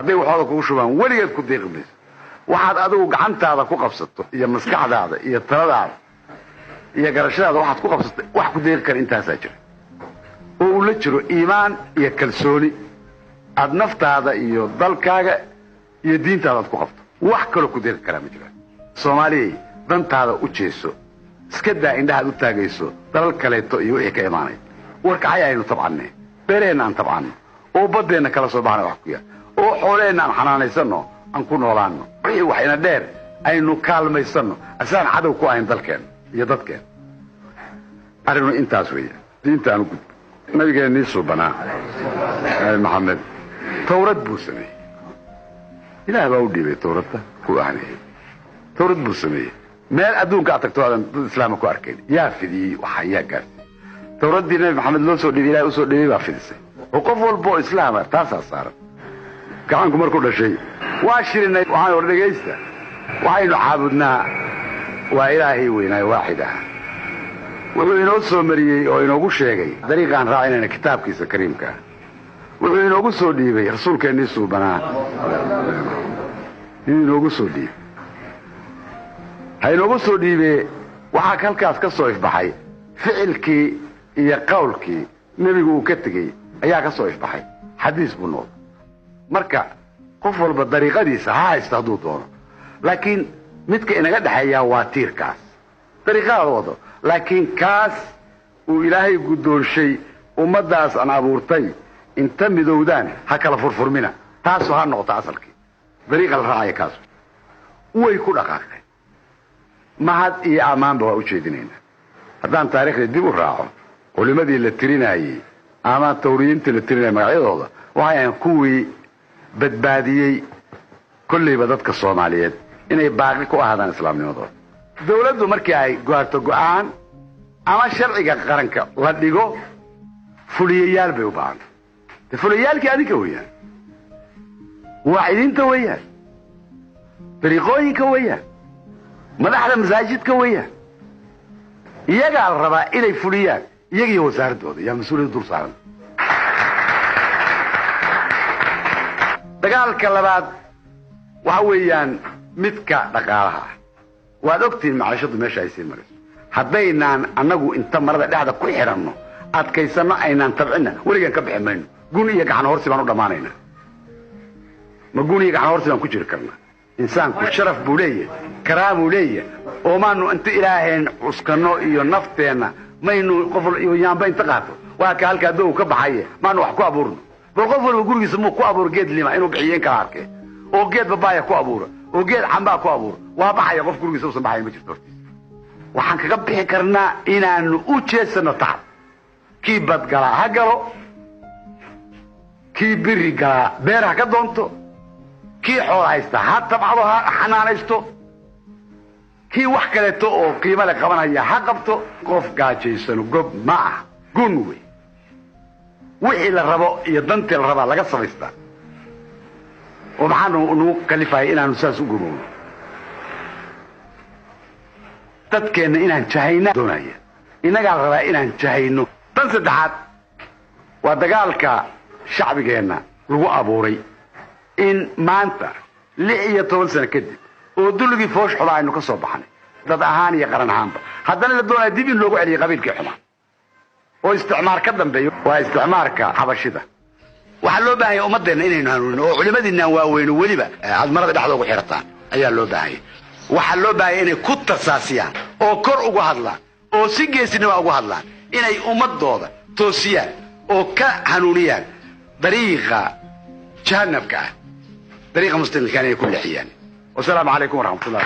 Hadday waxooda kugu shubaan weligeed ku deeqi mayso. Waxaad adigu gacantaada ku qabsato iyo maskaxdaada iyo taladaada iyo garashadaada waxaad ku qabsato wax ku deeqi kara intaasaa jira, oo uu la jiro iimaan iyo kalsooni aad naftaada iyo dalkaaga iyo diintaada aad ku qabto. Wax kaloo ku deeqi karaa ma jiraan. Soomaaliyay, dantaada u jeeso, iska daa indhahaad u taagayso dalal kaleeto iyo wixii ka imaanaya. Warkacay aynu tabcanne, beeraheenna aan tabcanno, oo baddeenna kala soo baxna wax ku yaal, oo xoolaheenna aan xanaanaysanno, aan ku noolaanno. Wixii wax ina dheer aynu kaalmaysanno, asaan cadow ku ahayn dalkeenna iyo dadkeenna. Arrinu intaas weeya. Diinta aan u gudbo. Nabigeennii suubanaa, Nabi Maxamed, Tawrad buu sameeyey. Ilaah baa u dhiibay Tawradda ku ahneeyey. Tawrad buu sameeyey. Meel adduunka aad tagto aadan dad islaama ku arkayn yaa fidiyey? Waxa yaa gaarsiiyey? Tawraddii Nabi Maxamed loo soo dhiibay, Ilahay usoo dhiibay baa fidisay, oo qof walba oo islaama taasaa saaran. Gacanku markuu dhashay waa shirinay. Waxaan war dhegaysta, waxaynu caabudnaa waa Ilaahay weynaayo waaxid ah. Wuxuu inoo soo mariyey oo inoogu sheegay dariiqaan raacinayna kitaabkiisa kariimka ah. Wuxuu inoogu soo dhiibay rasuulkeennii suubanaa. Inuu inoogu soo dhiibay ha inoogu soo dhiibee. Waxaa halkaas ka soo ifbaxay ficilkii iyo qowlkii nebigu uu ka tegey ayaa ka soo ifbaxay. Xadiis buu noqday. Marka qof walba dariiqadiisa ha haysta hadduu doono, laakiin midka inaga dhexeeyaa waa tiirkaas. Dariiqadaada wado, laakiin kaas uu Ilaahay guddoonshay ummaddaas aan abuurtay inta midowdaan ha kala furfurmina. Taasu ha noqoto asalkii dariiqa la raacaya. Kaas way ku dhaqaaqeen. Mahad iyo ammaanba waa u jeedinaynaa. Haddaan taariikhda dib u raaco, culimmadii la tirinaayey ama tawriyiintii la tirinayay magacyadooda waxay ahayn kuwii badbaadiyey kollayba dadka Soomaaliyeed inay baaqi ku ahaadaan islaamnimadooda. Dawladdu markii ay gaarto go'aan ama sharciga qaranka la dhigo, fuliyayaal bay u baahanta. De fuliyayaalkii adinka weeyaan, waacidiinta weeyaan, dariiqooyinka weeyaan, madaxda masaajidka weeyaan. Iyagaa la rabaa inay fuliyaan, iyaga iyo wasaaraddooda yaa mas-uuliyadda dul saaran. Dagaalka labaad waxa weeyaan midka dhaqaalaha ah. Waad ogtihiin maciishadu meesha ay sii marayso. Haddaynaan annagu inta marada dhexda ku xidhanno adkaysanno aynaan tabcinna, weligaan ka bixi mayno. Gun iyo gacan horsi baan u dhammaanaynaa. Ma gun iyo gacan horsi baan ku jiri karnaa? Insaanku sharaf buu leeyahay, karaamuu leeyahay, oo maanu inta Ilaaheen cuskanno iyo nafteenna maynu qof yaamba inta qaato waa ka halkaa dow ka baxaye maanu wax ku abuurno? Bal qof walba gurigiisa muu ku abuuro geed lima inuu bixiyo in kala arkee, oo geed babaaya ku abuura, oo geed cambaa ku abuura, waa baxaya. Qof gurigiisa usan baxaya ma jirto hortiisa. Waxaan kaga bixi karnaa inaanu u jeedsano tacab. Kii badgalaa ha galo, kii biri galaa beer ha ka doonto, kii xool haysta ha tabcado, ha xanaanaysto, kii wax kaleeto oo qiimo le qabanaya ha qabto. Qof gaajaysano gob ma ah, gun wey. Wixii la rabo iyo dantii la rabaa laga samaystaa. Oo maxaanu nagu kalifaya inaanu saas u gumowno? Dadkeenna inaan jahayna doonaya, innagaa la rabaa inaan jahayno. Tan saddexaad waa dagaalka shacbigeenna lagu abuuray in maanta 16 sano kadib oo dulligii foosh xumaa aynu ka soo baxnay dad ahaan iyo qaran ahaanba, haddana la doonaya dib in loogu celiyay qabiilkii xumaa oo isticmaar ka dambeeyo, waa isticmaarka xabashida. Waxaa loo baahanya ummadeenna inaynu hanuunin, oo culimadiinaan waaweyno weliba aad marada dhexda ugu xirataan ayaa loo baahanya. Waxaa loo baahanya inay ku tasaasiyaan oo kor uga hadlaan oo si geesinima uga hadlaan, inay ummadooda toosiyaan oo ka hanuuniyaan dariiqa jahanabka ah, dariiqa muslimkaan inay ku leexiyaan. Wasalaamu calaykum waraxmatullah.